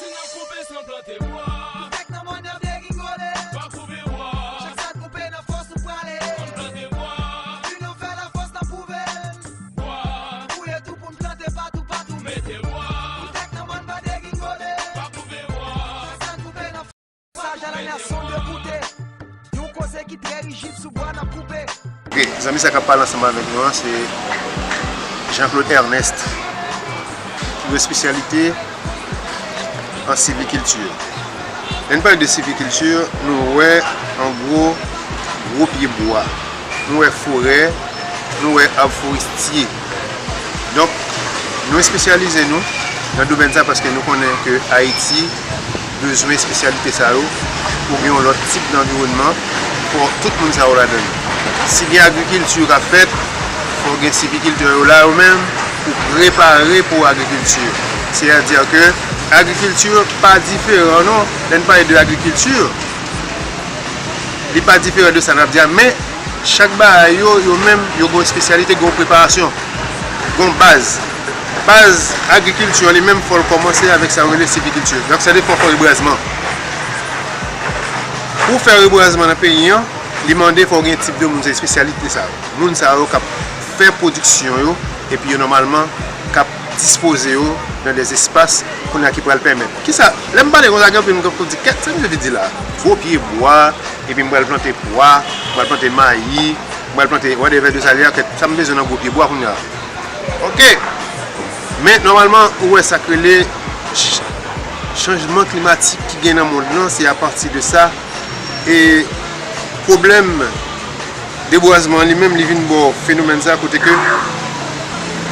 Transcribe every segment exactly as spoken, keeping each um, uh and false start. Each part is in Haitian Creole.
Si n ap koupe san plante bwa, nou fèk nan mòn n ap degingole. Pa koupe bwa. Chak sa n koupe nan fòs nou prale. Ann plante bwa. Pi nou fè lafòs n ap pwouve. Bwa. Fouye tou pou n plante patou, patou. Mete bwa. Nou fèk nan mòn pa degingole. Pa koupe bwa. Chak sa n koupe nan fòs. Sa jan la nèson de koute. Yon koze ki trè rijid sou bwa n ap koupe. Ok, zanmi sa k ap pale ansanm avèk nou an, se Jean Claude Ernest, ki gen espesyalite an silvikilti. Lè n pale de silvikilti, nou wè, an gwo, gwo pye bwa. Nou wè forè, nou wè ab forestye. Donk, nou espesyalize nou nan domèn sa paske nou konnen ke Ayiti bezwen espesyalite sa yo pou gen yon lòt tip danviwònman, fò tout moun sa yo ladan l. Si gen agrikilti k ap fèt, fò gen silvikiltè yo la yo menm pou prepare pou agrikilti. Sètadi ke agrikilti pa diferan non, lè n pale de agrikilti, li pa diferan de sa n ap di a, men chak bagay yo, yo menm, yo gen yon espesyalite, gen yon preparasyon, gen yon baz. Baz agrikilti an li menm, fò l kòmanse avèk sa yo rele silvikilti. Donk, sa depann fò rebwazman. Pou fè rebwazman nan peyi an, li mande fò w gen tip de moun, se espesyalite sa yo. Moun sa yo k ap fè pwodiksyon yo, epi yo nòmalman k ap dispoze yo nan de espas kounye a ki pral pèmèt. Kisa, lè m pale konsa, gen anpil moun k ap di, "Kèt, sa misye vin di la? Gwo pye bwa, epi m pral plante pwa, m pral plante mayi, m pral plante whatever de sa li a, kèt, sa m bezwen nan gwo pye bwa kounye a?" Ok. Men, nòmalman, ou wè sa k rele ch-, chanjman klimatik ki gen nan mond lan, se apati de sa. E pwoblèm debwazman an li menm, li vin ba w fenomèn sa kote ke,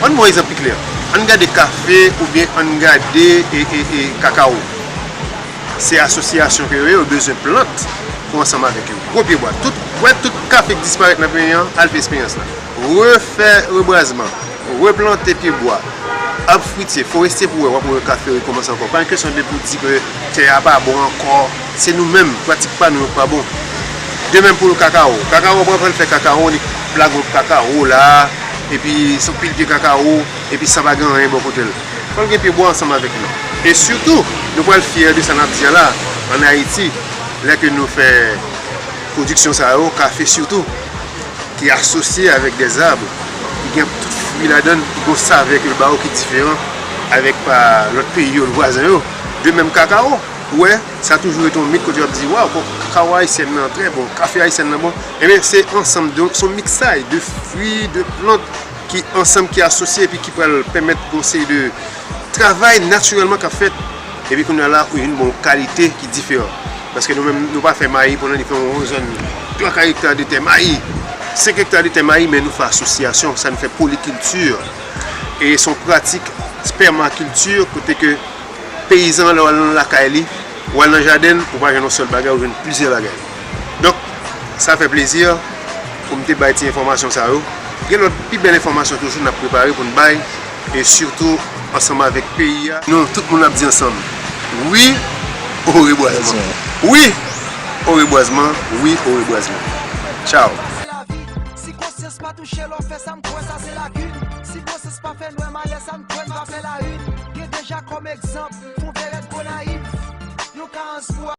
ann ba w egzanp pi klè. Ann gade kafe oubyen ann gade e, e, e kakawo. Se asosyasyon ke yo ye, yo bezwen plant pou ansanm avèk yo. Gwo pye bwa. Tout, wè tout kafe k disparèt nan peyi an, al fè eksperyans la. Refè rebwazman, replante pye bwa, ab fwitye, forestye pou wè, w ap wè kafe rekòmanse ankò. Pa yon kesyon de pou di ke tè a pa bon ankò, se nou menm, pratik pa nou yo k pa bon. De menm pou kakawo. Kakawo, pran fè kakawo, li lage yon kakawo la, epi se yon pil pye kakawo, epi san pa gen anyen bò kote l. Fò l gen pye bwa ansanm avèk li. E sitou, nou pral fyè de sa n ap di a la, ann Ayiti, lè ke nou fè pwodiksyon sa yo, kafe sitou, ki asosye avèk dèzab, ki gen tout fwi ladan l, ki gen yon savè ke l ba yo ki diferan avèk pa lòt peyi yo, vwazen yo. De menm kakawo, ou wè, sa toujou rete yon mit kote yo ap di, "Waw, bon, kakawo ayisyèn nan trè bon, kafe ayisyèn nan bon." Ebyen, se ansanm de, se yon miksaj de fwi, de plant ki ansanm, ki asosye epi ki pral pèmèt yon seri de travay natirèlman k ap fèt. Epi kounye a la, ou jwenn bon kalite ki diferan. Paske nou menm, nou pa fè mayi, pandan li fè yon zòn twa ka ekta de tè mayi, senk ekta de tè mayi, men nou fè asosyasyon, sa nou fè polikilti. E se yon pratik pèmakilti, kote ke peyizan an, lè w al nan lakay li, w al nan jaden l, ou pa jwenn yon sèl bagay, ou jwenn plizyè bagay. Donk, sa fè plezi pou m te bay ti enfòmasyon sa yo. Gen lòt pi bèl enfòmasyon toujou n ap prepare pou n bay, e sitou ansanm avèk peyi a. Nou, tout moun ap di ansanm, wi o rebwazman. Wi o rebwazman, wi o rebwazman. Tchaw. Se lavi. Si konsyans pa touche lè w fè sa, m kwè sa se lakin. Si konsyans pa fè nwè malè, sa m kwè n va fè layin. Gen deja kòm egzanp, fon vèrèt Gonayiv. Yon karans pou